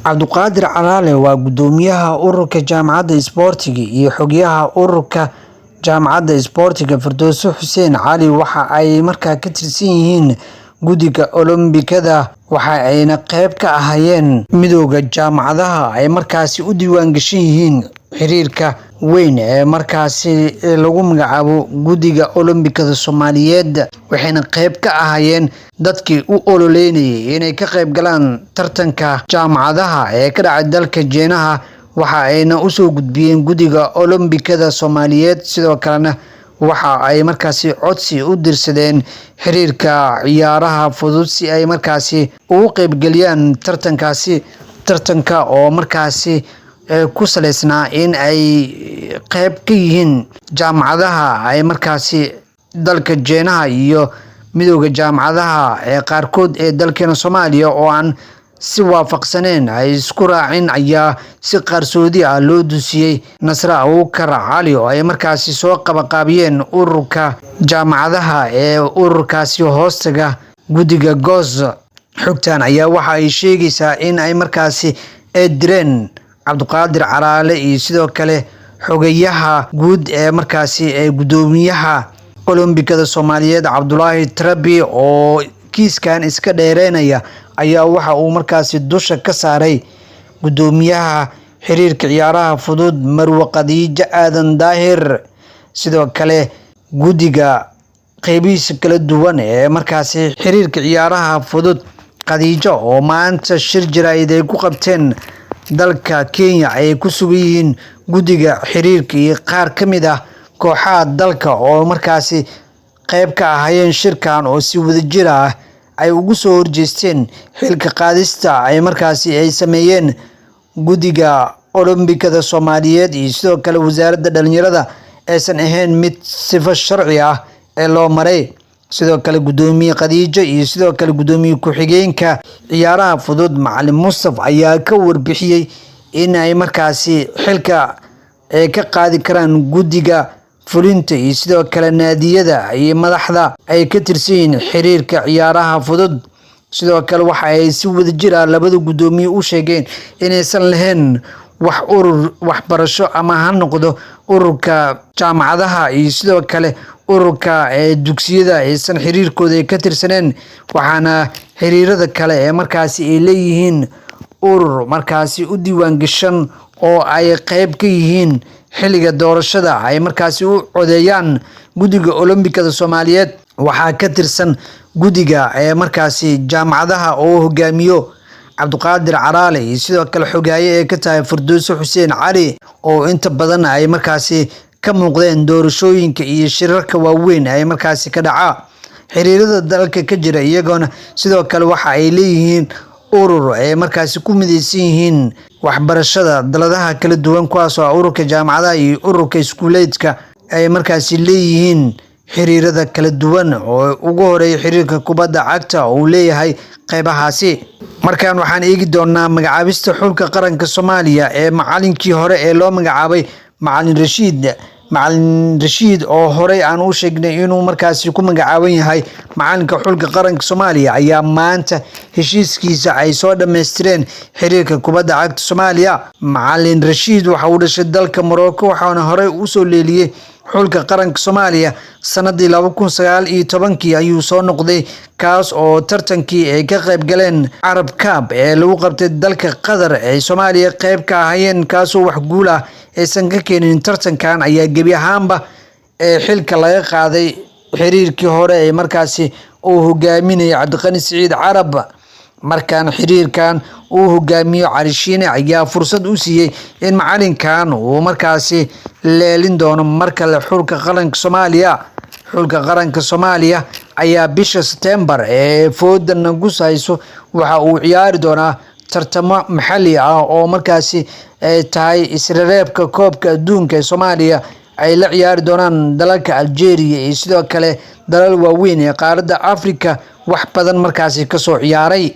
Cabduqaadir Calaale waa guddoomiyaha ururka jaamacadda isboortiga iyo xoghayaha ururka jaamacadda isboortiga. Firdowso Xuseen Cali waxa ay markaa ka tirsan yihiin guddiga olombikada, waxa ayna qeyb ka ahaayeen midooda jaamacadaha ay markaasi u diiwaan gashan yihiin xiriirka weyn ee markaasi lagu magacaabo guddiga olombikada Soomaaliyeed, waxayna qeyb ka ahaayeen dadkii u ololeynayay inay ka qeyb galaan tartanka jaamacadaha ee ka dhacay dalka Jeenaha. Waxa ayna usoo gudbiyeen guddiga olombikada Soomaaliyeed, sidoo kalena waxa ay markaasi codsi u dirsadeen xiriirka ciyaaraha fudud si ay markaasi ugu qeybgeliyaan tartankaasi. Tartanka oo markaasi ku saleysnaa in ay qeyb ka yihiin jaamacadaha ay markaasi dalka Jeenaha iyo midooda jaamacadaha ee qaarkood ee dalkeena Soomaaliya oo aan si waafaqsaneen ay isku raacin ayaa si qarsoodi ah loo dusiyey Nasre Abuukar Cali oo ay markaasi soo qabaqaabiyeen ururka jaamacadaha ee ururkaasi hoostaga guddiga GOS. Xogtan ayaa waxa ay sheegaysaa in ay markaasi direen Cabduqaadir Calaale iyo sidoo kale xogayaha guud ee markaasi ee guddoomiyaha olombikada Soomaaliyeed, Cabdulaahi Tarabi, oo kiiskan iska dheereynaya ayaa waxa uu markaasi dusha ka saaray guddoomiyaha xiriirka ciyaaraha fudud, Marwe Khadiijo Aadan Daahir. Sidoo kale guddiga qeybihiisa kala duwan ee markaasi xiriirka ciyaaraha fudud, Khadiijo, oo maanta shir jaraa'id ay ku qabteen dalka Kenya ay ku sugan yihiin guddiga xiriirka iyo qaar ka mid ah kooxaha dalka oo markaasi qeyb ka ahaayeen shirkan oo si wadajir ah ay ugu soo horjeesteen xilka qaadista ay markaasi ay sameeyeen guddiga olombikada Soomaaliyeed iyo sidoo kale wasaaradda dhalinyarada aysan ahayn mid sifo sharci ah ee loo maray. Sidoo kale guddoomiye Khadiijo iyo sidoo kale guddoomiye ku-xigeenka ciyaaraha fudud, Macalin Mustaf, ayaa ka warbixiyey in ay markaasi xilka ay ka qaadi karaan guddiga fulinta iyo sidoo kale naadiyada iyo madaxda ay ka tirsan yihiin xiriirka ciyaaraha fudud. Sidoo kale waxa ay si wadajir ah labada guddoomiye u sheegeen inaysan lahayn wax urur waxbarasho ama ha noqdo ururka jaamacadaha iyo sidoo kale ururka ee dugsiyada aysan xiriirkooda ay ka tirsaneen, waxaana xiriirada kale ee markaasi ay leeyihiin urur markaasi u diiwaan gashan oo ay qeyb ka yihiin xilliga doorashada ay markaasi u codeeyaan guddiga olombikada Soomaaliyeed. Waxaa ka tirsan guddiga ee markaasi jaamacadaha oo hogaamiyo Cabduqaadir Caraale iyo sidoo kale xogaaye ee ka tahay Firdowso Xuseen Cali, oo inta badan ay markaasi ka muuqdeen doorashooyinka iyo shirarka waaweyn ay markaasi ka dhaca xiriirada dalka ka jira. Iyagoona sidoo kale waxa ay leeyihiin urur ay markaasi ku mideysan yihiin waxbarashada daladaha kala duwan, kuwaas oo ah ururka jaamacadaha iyo ururka iskuuleedka ay markaasi leeyihiin xiriirada kala duwan, oo ugu horeeya xiriirka kubadda cagta oo uu leeyahay qeybahaasi. Markaan waxaan eegi doonaa magacaabista xulka qaranka Soomaaliya ee macalinkii hore ee loo magacaabay Macalin Rashiid. Macalin Rashiid oo horey aan u sheegnay inuu markaasi ku magacaaban yahay macalinka xulka qaranka Soomaaliya ayaa maanta heshiiskiisa ay soo dhammaystireen xiriirka kubadda cagta Soomaaliya. Macalin Rashiid waxa uu dhashay dalka Morocco, waxaana horey usoo leeliyey xulka qaranka Soomaaliya. Sanadii 2019-kii ayuu soo noqday, kaas oo tartankii ay ka qayb galeen Carab Cup ee lagu qabtay dalka Qatar ay Soomaaliya qayb ka ahaayeen, kaasoo wax guul ah aysan ka keenin tartankan ayaa gebi ahaanba ee xilka laga qaaday xiriirkii hore ee markaasi uu hogaaminayay Cabdiqani Siciid Carab. Markaan xiriirkan uu hogaamiyo Cali Shiine ayaa fursad u siiyey in macalinkan uu markaasi leelin doono mar kale xulka qaranka Soomaaliya. Xulka qaranka Soomaaliya ayaa bisha Sebtembar ee fooda nagu hayso waxa uu ciyaari doonaa tartamo maxalli ah oo markaasi ay tahay isreebka koobka adduunka ee Soomaaliya ay la ciyaari doonaan dalalka Algeria iyo sidoo kale dalal waaweyn ee qaaradda Afrika wax badan markaasi kasoo ciyaaray.